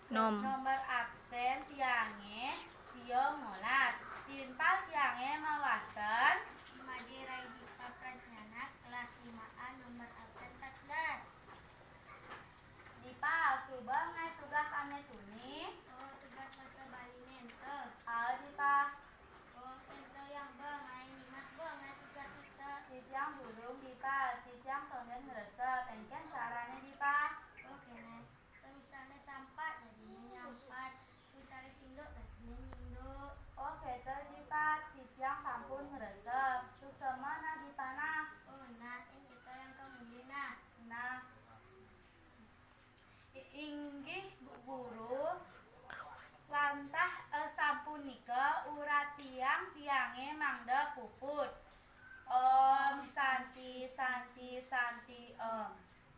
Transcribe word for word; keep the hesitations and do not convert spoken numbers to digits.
Nomor absén tiangé siang molas. Timpal tiangé mawasten. Madé rai Dipa Pradnyana, kelas lima A, nomor absén empat belas. Dipa, suba ngaé tugas ané tuni. Oh, tugas basa Bali nénten. Aé, Dipa. Oh, énten yang ba ngaé nyimas ba ngaé tugas kita. Titiang durung, Dipa. Titiang tondén ngresep. Éngkén carané, Dipa? Oh, kéné. Semisalné sampat, dadiné nyampat. Semisalné sinduk, dadiné nyinduk. Oh, kéto, Dipa. Titiang sampun ngresep. Suksma nah, Dipa nah. Oh, nah, ing kita yang kemudi nah. Nah. Ing